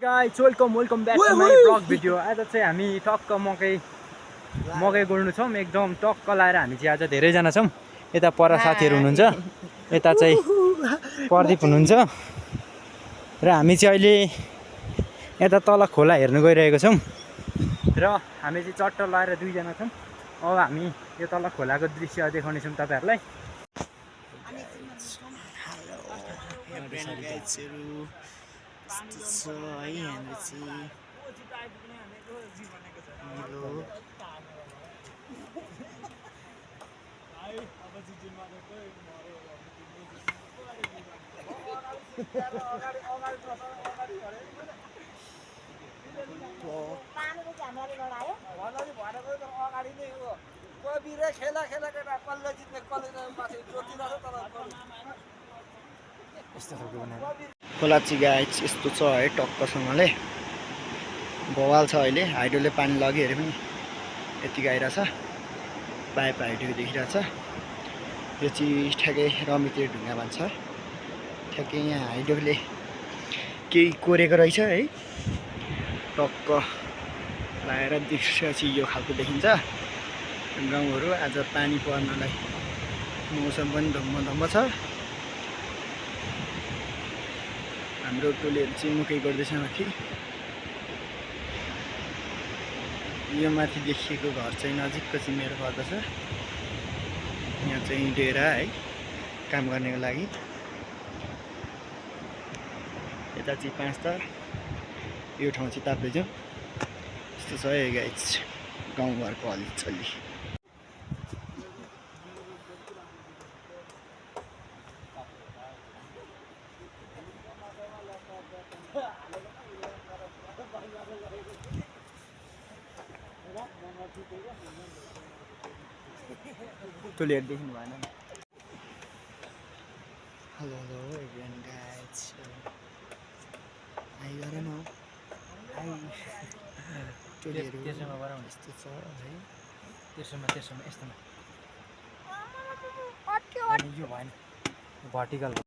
Guys welcome back to my blog video. आज चाहिँ हामी टक्क मकै गोड्नु छौँ। एकदम टक्क लाएर हामी चाहिँ आज धेरैजना छौँ। यता पर साथीहरू हुनुहुन्छ, यता चाहिँ प्रदीप हुनुहुन्छ र हामी चाहिँ अहिले यता तल खोला हेर्नु गइरहेको छौँ र हामी चाहिँ चट्ट लाएर दुईजना छौँ। अब हामी यो तल खोलाको दृश्य देखाउने छौँ तपाईँहरूलाई। खोला चाहिँ गाइस यस्तो छ है, टक्कसँगले बवाल छ। अहिले हाइड्रोले पानी लग्यो अरे पनि यतिको आइरहेछ, पाइप हाइड्रो देखिरहेछ। यो चाहिँ ठ्याक्कै रमिते ढुङ्गा भन्छ, ठ्याक्कै यहाँ हाइड्रोले केही कोरेको रहेछ है। टक्क लगाएर देखेपछि यो खालको देखिन्छ गाउँहरू। आज पानी पर्नलाई मौसम पनि धम्म छ। हाम्रो टोलीहरू चाहिँ मकै गर्दैछ माथि। यो माथि देखिएको घर चाहिँ नजिकको चाहिँ मेरो पर्दछ। यहाँ चाहिँ डेरा है काम गर्नेको लागि। यता चाहिँ 5 तार, यो ठाउँ चाहिँ ताप्लेजुङ। यस्तो छ है गाइस गाउँघरको हलचली। टोलीहरू देख्नु भएन। हेलो एभ्रिवान गाइस, आई गर न आई टोलीहरू त्यसमा गराउँ। यस्तो छ है। त्यसमा यस्तोमा यो भएन, भर्टिकल